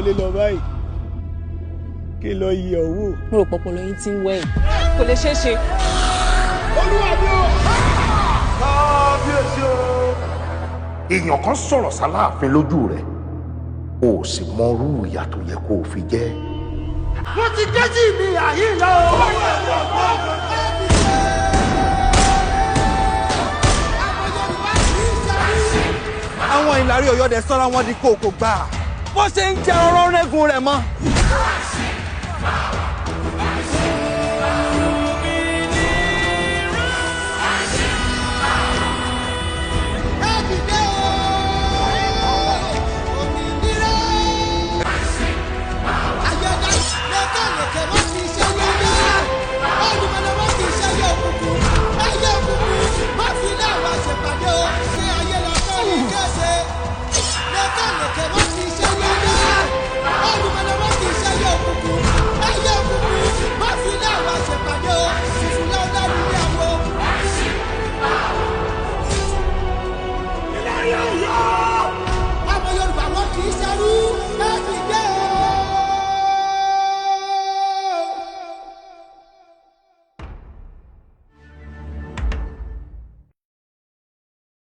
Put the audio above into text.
wọlé lọ báyìí kí n lọ yẹ̀ ọ́ wò. Mo rò pọpọlọ yín ti ń wẹ̀ ẹ́. Kò lè ṣeé ṣe. Olúwa mi o. Kábíyèsí o. Èèyàn kan sọ̀rọ̀ sáláàfin lójú rẹ̀, o ò sì mọrú ìyà tó yẹ kó o fi jẹ́. Wọ́n ti dẹ́jì mi àyín lọ. Àwọn ìlàrí Ọ̀yọ́ dẹ̀ sọ́ra wọn di kòkò gbà bó ṣe ń jẹ ọ̀rọ̀ rẹ́gun rẹ̀ mọ́.